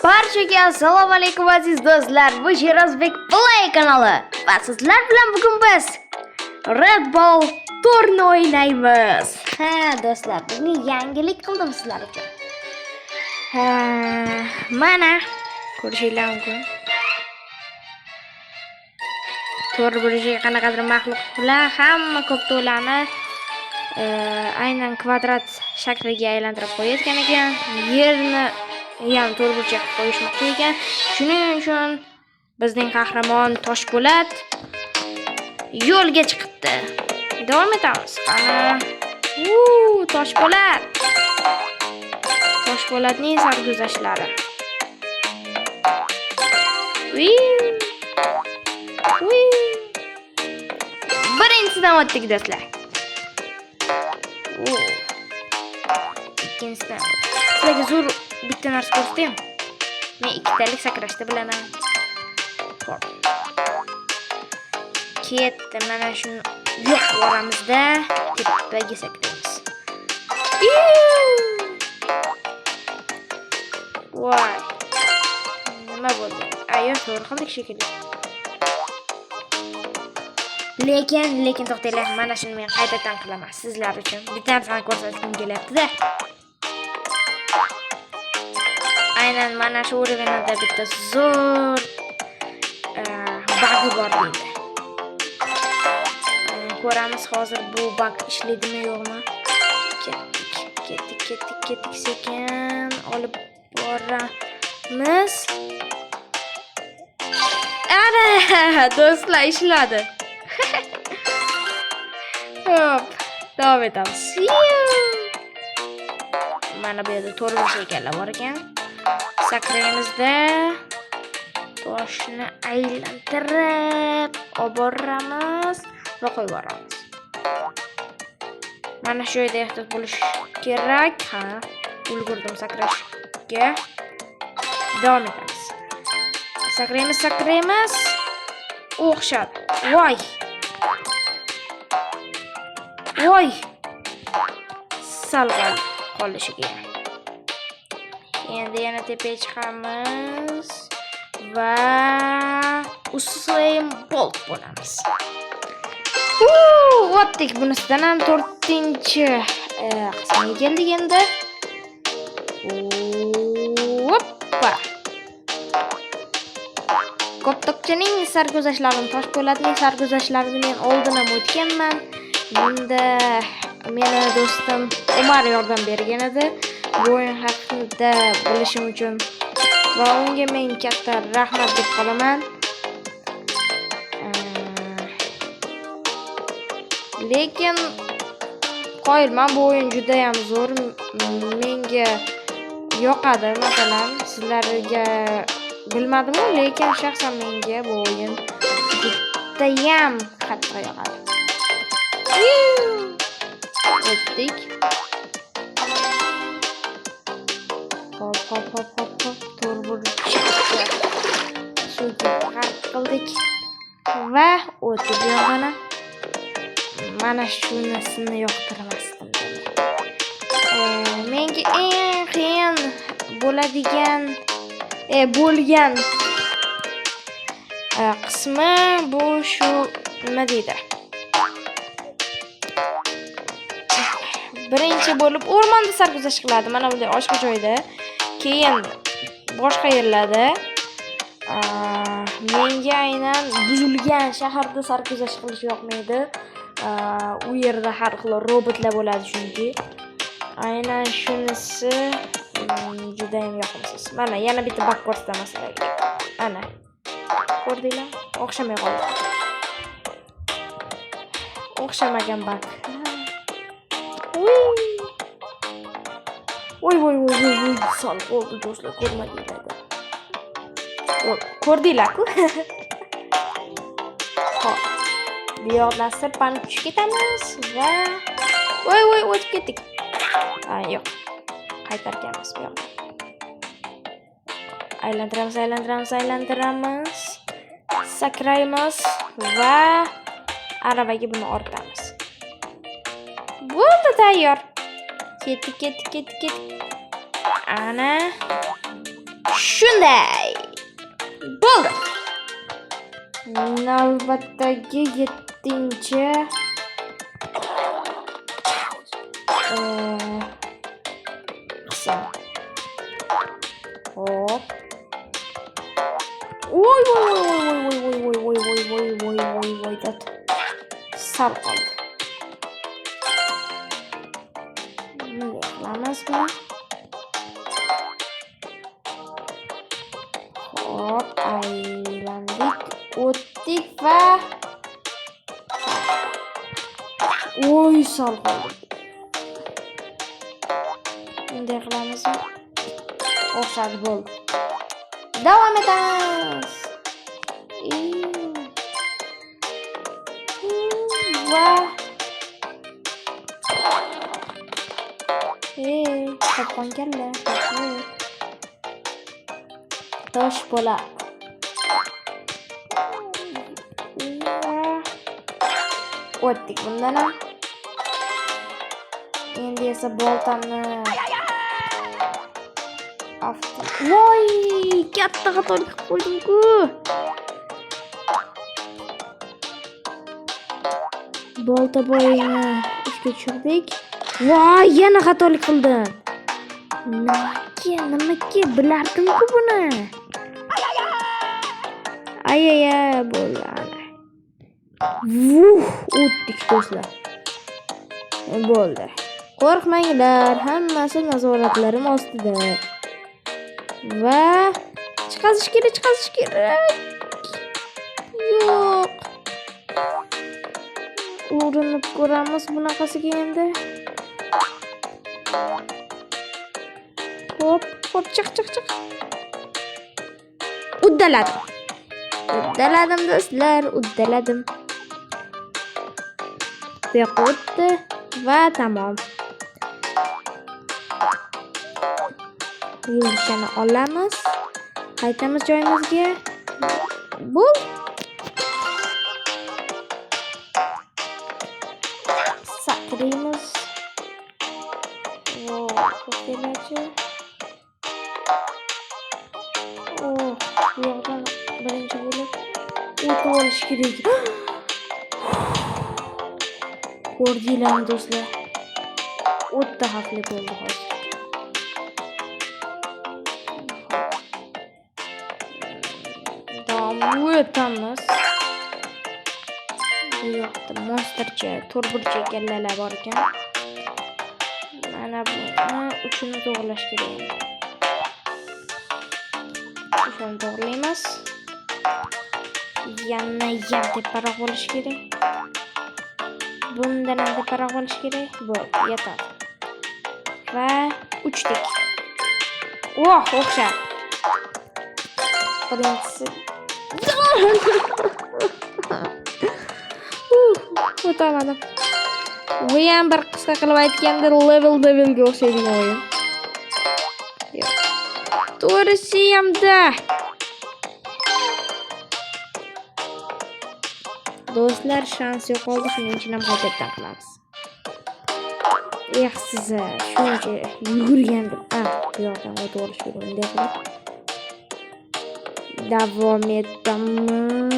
Barchaga assalomu alaykum, aziz do'stlar. Bu Sherozbek Play kanali. Va sizlar bilan bugun biz Red Bull turni o'ynaymiz. Ha, do'stlar, bugun yangilik qildim sizlar uchun. Ha, mana ko'rishinglar mumkin. To'rt burchak qanaqadir maxluq bilan hamma ko'p to'lani aynan kvadrat shakliga aylantirib qo'yayotgan ekan. Yerni ham to'rt burchak qilib qo'yishmoqchi ekan. Shuning uchun bizning qahramon Toshpo'lat yo'lga chiqibdi. Davom etamiz. Qani? Toshpo'lat. Toshpo'latning sarguzashtlari. Wii! Wii! Birinchisidan o'tdik, do'stlar. Oo. Ikkinchisidan. Sizlarga zo'r bitta narsa ko'rsataymi? Men ikkitalik sakrashni bilaman. Xo'p. Ketdi, mana shuni yo'q yuboramizda, tepaga sakraymiz. Iu! Voy. Nima bo'ldi? Ayo, to'g'ri qildik shekilli. Lekin to'xtanglar, mana shuni men qaytadan qilaman sizlar uchun. Bitta narsani ko'rsatgim kelyapti-da. Aynan mana shu уровенida bitta zo'r bug bor deydi. Ko'ramiz hozir bu bug ishlaydimi, yo'qmi? Ketdik, ketdik, ketdik, ketdik, sekin olib boramiz. Ana, do'stlar, ishladi. Hop, davom etamiz. Mana bu yerda to'rt burchaklar bor ekan. Sakraymizda, toshni aylantirib olib boramiz va qo'yib yuboramiz. Mana shu yerda ehtiyot bo'lish kerak. Ha, ulgurdim sakrashga. Davom etamiz. Sakraymiz, sakraymiz. O'xshadi. Voy! Voy! Sal qolishiga. Endi yana tepaga chiqamiz va Usain Bolt bo'lamiz. O'tdik bunisidan ham, to'rtinchi qismiga keldik endi. Hoppa! Koptokchaning sarguzashtlarini, Toshpo'latning sarguzashtlarini men oldin ham o'tganman. Bunda meni do'stim Umar yordam bergan edi bu o'yin haqida bilishim uchun va unga men katta rahmat deb qolaman. Lekin qoyilman, bu o'yin juda ham zo'r, menga yoqadi. Masalan, sizlarga bilmadimu, lekin shaxsan menga bu o'yin judayam qattiq yoqadi. O'tdik. Hop, hop, hop, hop, hop. To'rtburchakka suvga g'arq qildik va o'tib yog'ini. Mana shunisini yoqtirmasdim. Menga eng qiyin bo'ladigan bo'lgan qismi bu shu, nima deydi? Birinchi bo'lib o'rmonda sarguzasht qiladi, mana bunday ochiq joyda. Keyin boshqa yerlarda. Menga aynan buzilgan shaharda sarguzasht qilish yoqmaydi. U yerda har xil robotlar bo'ladi chunki. Aynan shunisi judayam yoqimsiz. Mana yana bitta bug ko'rsataman sizlarga. Ana. Ko'rdinglar? O'xshamay qoldi. O'xshamagan bug. Uy. Voy voy voy voy voy, sal qoldi, do'stlar, ko'rmadinglar. Voy, ko'rdinglar-ku. Xo'p. Bu yoqdan sirpanib tushib ketamiz va voy voy, o'tib ketdik. Ha, yo'q. Qaytarganmiz bu yoqdan. Aylantiramiz, aylantiramiz, aylantiramiz. Sakraymiz va aravaga buni ortamiz. Bo'ldi, tayyor. Ketdik, ketdik, ketdik, ketdik. Ana. Shunday. Bo'ldi. Navbatdagi 7-chi qism. Hop. Voy voy voy voy voy voy voy voy voy voy voy voy. Sal qoldi. Bunday qilamiz buni. Hop, aylandik, o'tdik va oy, sal qoldi. Bunday qilamizmi? O'xshadi, bo'ldi. Davom etamiz. Va ey, qopqon kalla, tosh po'lat. Va o'tdik bundan ham. Endi esa boltani Voy, katta xatolik qilib qo'ydim-ku. Bolta boyini ishga tushirdik. Voy, yana xatolik qildim. Nimaga bilardim-ku buni. Ay-ay-ay, bo'ldi ana. Vuh, o'tdik do'stlar. Bo'ldi. Qo'rqmanglar, hammasi nazoratlarim ostida. Va chiqazish kerak, chiqazish kerak. Yo'q. Urinib ko'ramiz bunaqasiga endi. Hop, hop, chiq, chiq, chiq. Uddaladim. Uddaladim do'stlar, uddaladim. Bu yoqqa o'tdi va tamom. Yulduzchani olamiz. Qaytamiz joyimizga. Bu sakraymiz. To'xtanglarchi. Oh, bu yoqdan birinchi bo'lib o'tib olish kerak. Ko'rdinglarmi do'stlar? O'ta xavfli bo'ldi hozir. Davom o'tamiz. Bu yoqda monstercha, to'rtburchak kallalar bor ekan. Mana buni uchini to'g'rilash kerak endi. Uchini to'g'rilaymiz. Yana ham teparoq bo'lishi kerak. Bundan ham teparoq bo'lishi kerak. Bo'ldi, yetadi. Va uchdik. Oh, o'xshadi. Birinchisi. O'tamadim. Bu ham bir qisqa qilib aytganda level devilga o'xshaydigan o'yin. Yo'q. To'g'risi hamda. Do'stlar, shans yo'qoldi, shuning uchun ham qaytadan qilamiz. Eh, siz shuncha yugurgandim. Ah, bu yoqdan o'tib olish kerak bunday qilib. Davom etamiz.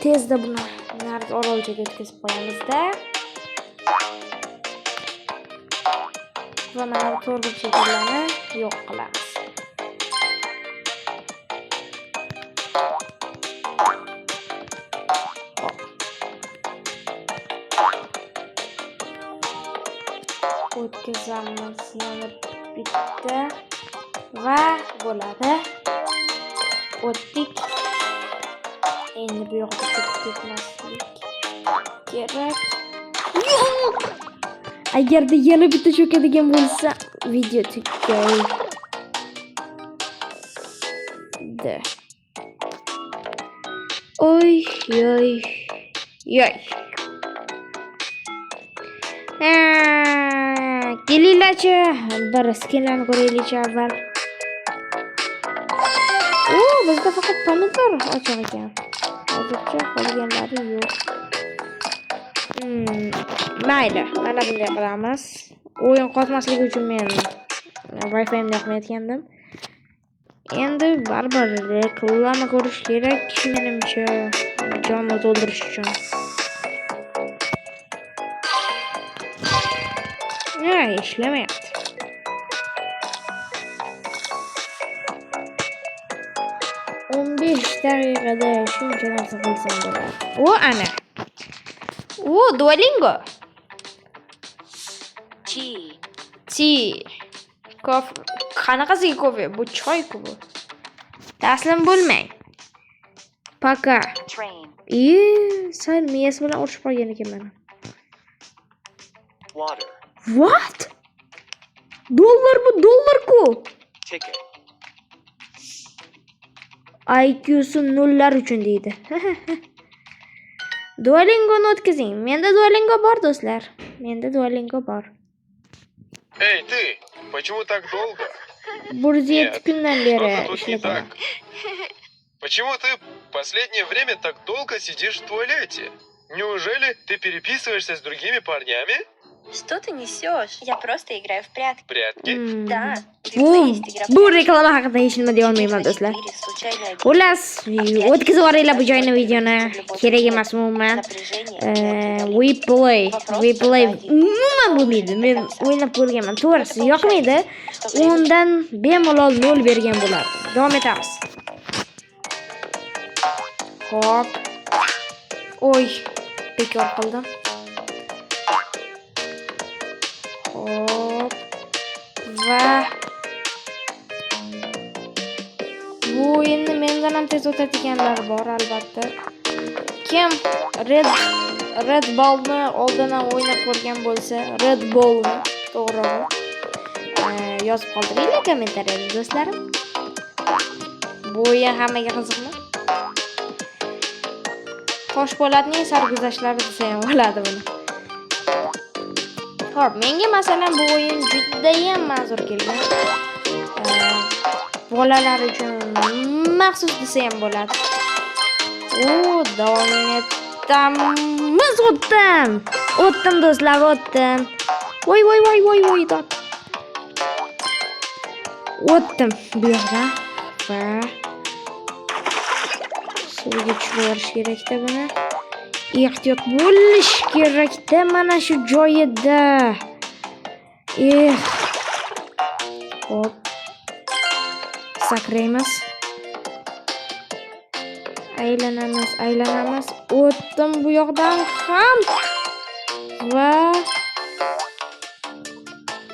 Tezda buni narigi orolchaga o'tkazib qo'yamizda. Va mana bu to'rtburchaklarni yo'q qilamiz. O'tkazamiz yana bitta va bo'ladi. O'tdik. Endi bu yoqda cho'kib ketmaslik kerak. Yo'q! Agarda yana bitta cho'kadigan bo'lsa, video tugaydi. Oy, yoy, yoy. Kelinglarchi, bir skinlarni ko'raylikchi avval. O, bizda faqat pomidor ochiq ekan. Hozircha qolganlari yo'q. Mayli, mana bunday qilamiz. O'yin qotmasligi uchun men Wi-Fi'imni yoqmayotgandim. Endi baribir reklama ko'rish kerak menimcha, jonni to'ldirish uchun. Ha, ishlamayapti. 15 daqiqada shuncha narsa qilsam bo'ladi. O, ana. O, Duolingo. Tea. Tea. Kofe. Qanaqasiga kofe? Bu choy-ku bu. Taslim bo'lmang. Пока. Train. Sal miyasi bilan urushib qolgan ekan mana. Water. What? Dollar bu, dollar-ku. Ticket. IQ'si nollar uchun deydi. Duolingoni o'tkazing. Menda Duolingo bor, do'stlar. Menda Duolingo bor. Эй, ты! Почему так долго? 107 Нет, kundan beri что-то тут не ishlataman. так. Почему ты последнее время так долго сидишь в туалете? Неужели ты переписываешься с другими парнями? Что ты несешь? Я просто играю в прятки. Прятки? Да. В Bu Гугле есть игра bu прятки. Reklama haqida hech nima deya olmayman, Числа do'stlar. 4, случайная битва, Xullas, o'tkazib yuboringlar bu joyni, videoni. Kerak emas umuman. напряжение и адреналин. We play, we play umuman bo'lmaydi. Men o'ynab ko'rganman. To'g'risi, yoqmaydi. Что время Undan bemalol 0 bergan bo'lardim. Davom etamiz. Xo'p. Oy, bekor qildim. Xo'p. Va bu o'yinni mendan ham tez o'tadiganlar bor albatta. Kim Red Ballni oldin ham o'ynab ko'rgan bo'lsa, Red Ballni to'g'rirog'i, yozib qoldiringlar kommentariyada, do'stlarim. Bu o'yin hammaga qiziqmi? Toshpo'latning sarguzashtlari desa ham bo'ladi buni. Xo'p, menga masalan bu o'yin judayam manzur kelgan. Bolalar uchun maxsus desa ham bo'ladi. U davom etamiz, o'tdim. O'tdim, do'stlar, o'tdim. Voy, voy, voy, voy, voy, dod. O'tdim bu yoqdan va suvga tushib yuborish kerakda buni. Ehtiyot bo'lish kerakda mana shu joyida. Eh. Hop. Sakraymiz. Aylanamiz, aylanamiz. O'tdim bu yoqdan ham. Va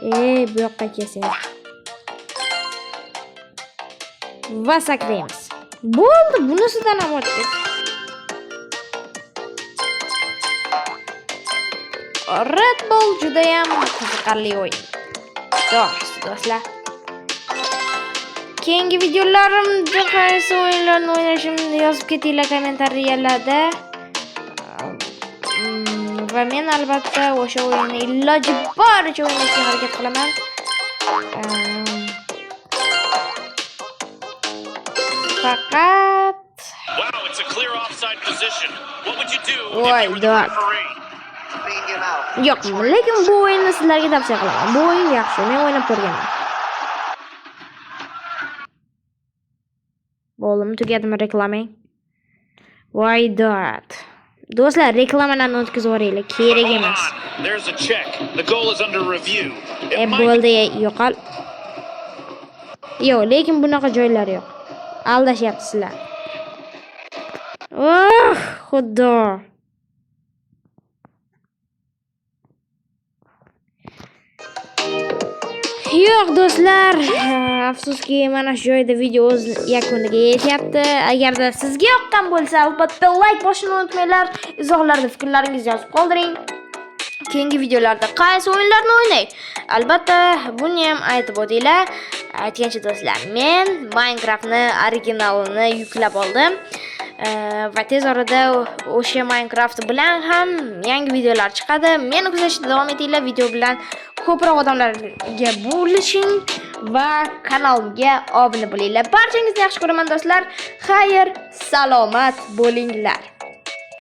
ey, bu yoqqa kelsang. Va sakraymiz. Bo'ldi, bunisidan ham o'tdik. Red Bull judayam qiziqarli o'yin. To'g'risi, do'stlar. Keyingi videolarimda qaysi o'yinlarni o'ynashimni yozib ketinglar kommentariyalarda. Va men albatta o'sha o'yinni iloji boricha o'ynashga harakat qilaman. Faqat Wow, it's a clear offside position. What would you do if Voy, you were the dod. referee? Yo'q, lekin bu o'yinni sizlarga tavsiya qilaman. Bu o'yin yaxshi, men o'ynab ko'rganman. Bo'ldimi, tugadimi reklamang? Voy dod. Do'stlar, reklamalarni o'tkazib yuboringlar, kerak Hold emas. on. There's a check. The goal is under review. It might Bo'ldi, yo'qol. Yo'q, lekin bunaqa joylar yo'q. Aldashyapsizlar. Oh, xudo. Yo'q, do'stlar, afsuski mana shu joyda video o'z yakuniga yetyapti. Agarda sizga yoqqan bo'lsa, albatta like bosishni unutmanglar. Izohlarda fikrlaringizni yozib qoldiring. Keyingi videolarda qaysi o'yinlarni o'ynay? Albatta, buni ham aytib o'tinglar. Aytgancha do'stlar, men Minecraftni originalini yuklab oldim. Va tez orada o'sha Minecraft bilan ham yangi videolar chiqadi. Meni kuzatishda davom etinglar. Video bilan ko'proq odamlarga bo'lishing va kanalimga obuna bo'linglar. Barchangizni yaxshi ko'raman do'stlar. Xayr, salomat bo'linglar.